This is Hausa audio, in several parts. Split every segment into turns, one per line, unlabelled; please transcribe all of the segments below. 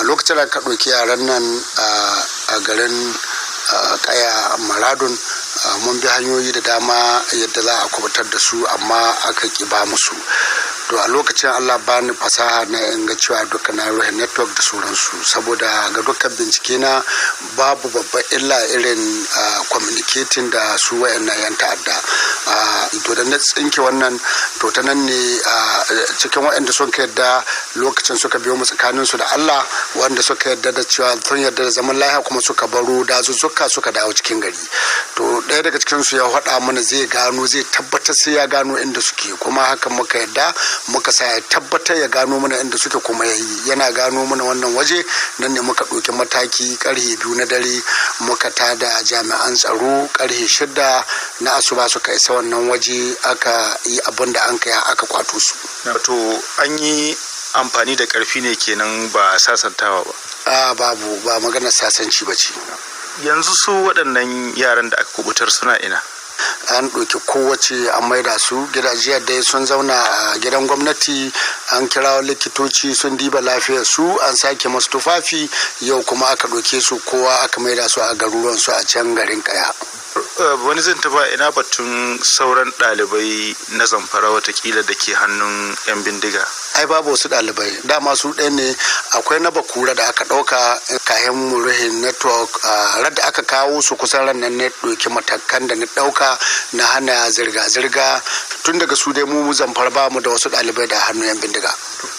Lokacin da aka ɗauki yaran nan a garin Kaya Maradun, mun bi hanyoyi da dama yadda za a kubutar da su, amma aka ki ba musu. To, a lokacin Allah bani fasaha na in ga cewa duka na rufe network da sauransu, saboda ga dukkan bincike na babu babban illa irin communicating da su wayannan yan ta'adda. To, da na tsinke wannan, to ta nan ne cikin wayanda sun ka yadda lokacin suka biyo mu tsakanin su da Allah, wanda suka yadda da cewa sun yarda da zaman lafiya, kuma suka baro dazuzzuka suka dawo cikin gari. To, ɗaya daga cikin su ya faɗa mana zai gano, zai tabbatar sai ya gano inda suke, kuma hakan muka yadda muka sa ya tabbatar ya gano mana inda suke, kuma ya yi yana gano mana wannan waje. Nan ne muka ɗauki mataki 2:00 na dare, muka tada jami'an tsaro, 6:00 na asuba suka isa wannan waje, aka yi abin da an kai, aka kwato su.
Wato an yi amfani da ƙarfi ne kenan, ba sasantawa ba?
A, babu, ba maganar sasanci ba ce.
Yanzu su waɗannan yaran da aka kubutar suna ina?
An ɗauki kowace an maida su gidaje dai, sun zauna a gidan gwamnati, an kira likitoci sun diba lafiyar su, an sake masu tufafi. Yau kuma aka ɗauke su, kowa aka maida su a garuruwan su a can garin Kaya.
Wani zan taba ina batun sauran ɗalibai na Zamfara watakila da ke hannun 'yan bindiga?
Ai babu wasu ɗalibai, dama su ɗaya ne. Akwai na Bakura da aka ɗauka kayan mu rufe network. Radda aka kawo su, kusan ran nan ne ɗauki matakan da na ɗauka na hana zirga-zirga. Tun daga su dai mu Zamfara ba mu da wasu ɗalibai da hannun 'yan bindiga.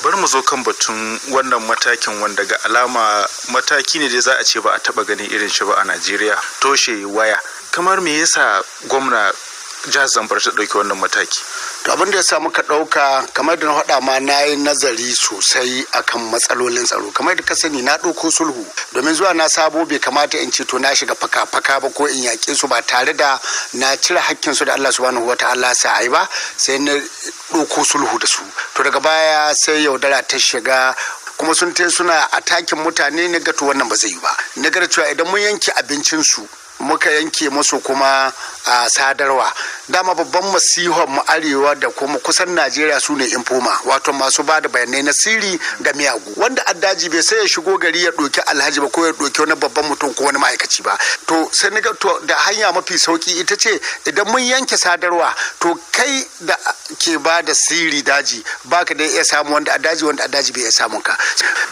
Bari mu zo kan batun wannan matakin, wanda ga alama mataki ne da za a ce ba a taba ganin irin shi ba a Najeriya, toshe waya. Kamar me yasa gwamna jihar Zamfara ta ɗauki wannan mataki?
To, abin da ya sa muka ɗauka, kamar da na faɗa ma, na yi nazari sosai akan matsalolin tsaro. Kamar da ka sani, na ɗauko sulhu, domin zuwa na sabo bai kamata in ce to na shiga faka-faka ba ko in yaƙe su ba tare da na cire hakkin su da Allah Subhanahu wa Ta'ala sa ai ba. Sai na ɗauko sulhu da su. To, daga baya sai yaudara ta shiga, kuma sun te suna attacking mutane. Na ga to wannan ba zai yi ba. Na ga cewa idan mun yanke abincin su, muka yanke masu kuma a sadarwa, dama babban masihon mu arewa da kuma kusan Najeriya su ne informer, wato masu ba da bayanai na sirri ga miyagu, wanda addaji bai sai ya shigo gari ya ɗauki alhaji ba ko ya ɗauki wani babban mutum ko wani ma'aikaci ba. To, sai na ga to da hanya mafi sauki ita ce idan mun yanke sadarwa, to kai da ke ba da sirri daji baka da iya samu wanda addaji, wanda addaji bai iya samun ka.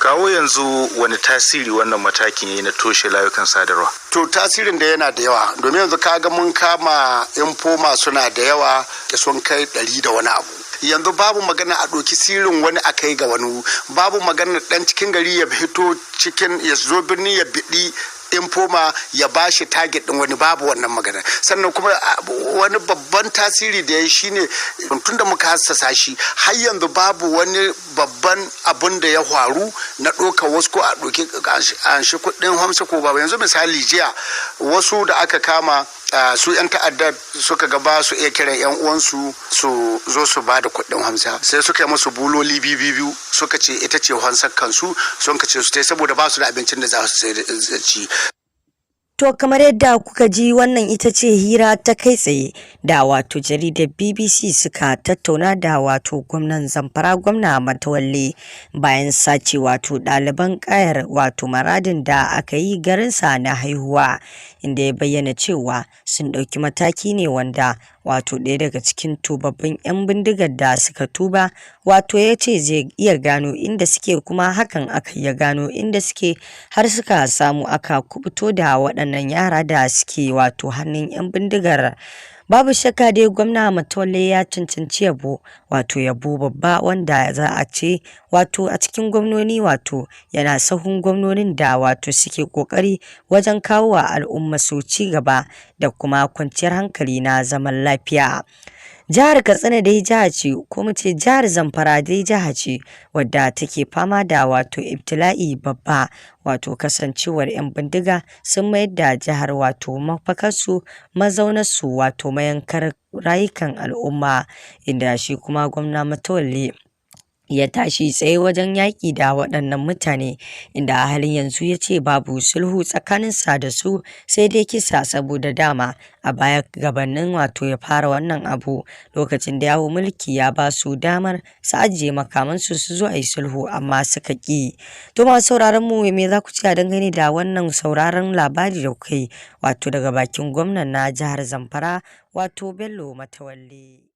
Kawo yanzu wani tasiri wannan matakin yayi na toshe layukan sadarwa?
To, tasirin da yana da yawa, domin yanzu kaga mun kama informer suna da yawa, sun kai 100 da wani abu. Yanzu babu magana a ɗauki sirrin wani a kai ga wani, babu magana ɗan cikin gari ya fito cikin ya zo birni ya biɗi informer ya bashi target din wani, babu wannan magana. Sannan kuma wani babban tasiri da ya yi shine tunda muka hassasa shi, har yanzu babu wani babban abun da ya faru na ɗaukar wasu ko a ɗauki an shi kuɗin hamsa ko babu. Yanzu misali, jiya wasu da aka kama, su 'yan ta'addar suka ga ba su iya kiran 'yan uwansu su zo su ba da kuɗin hamsa, sai suka yi musu buloli biyu biyu, suka ce ita ce hansar kansu, sun ka ce su tai saboda ba su da abincin da za su ci.
To, kamar yadda kuka ji, wannan ita ce hira ta kai tsaye da wato jaridar BBC suka tattauna da wato gwamnan Zamfara, Gwamna Matawalle, bayan sace wato ɗaliban Kayar wato Maradin da aka yi garinsa na haihuwa, inda ya bayyana cewa sun ɗauki mataki ne wanda wato ɗaya daga cikin tubabbin 'yan bindigar da suka tuba wato ya ce zai iya gano inda suke, kuma hakan aka iya gano inda suke har suka samu aka kubuto da waɗannan yara da suke wato hannun 'yan bindigar. Babu shakka dai Gwamna Matawalle ya cancanci yabo, wato yabo babba, wanda za a ce wato a cikin gwamnoni wato yana sahun gwamnonin da wato suke kokari wajen kawo wa al'umma su ci gaba da kuma kwanciyar hankali na zaman lafiya. Jihar Katsina dai jiha ce, ko mu ce jihar Zamfara dai jiha ce wadda take fama da wato ibtila'i babba, wato kasancewar 'yan bindiga sun mayar da jihar wato mafakarsu, mazaunarsu, wato mayankar rayukan al'umma, inda shi kuma Gwamna Matawalle Ya tashi tsaye wajen yaƙi da waɗannan mutane, inda a halin yanzu ya ce babu sulhu tsakaninsa da su sai dai kisa, saboda dama a baya gabanin wato ya fara wannan abu, lokacin da ya hau mulki, ya ba su damar su ajiye makamansu su zo a yi sulhu, amma suka ƙi. To, masu sauraron mu, me za ku ce a dangane da wannan sauraron labari da kuka yi wato daga bakin gwamnan na jihar Zamfara, wato Bello Matawalle?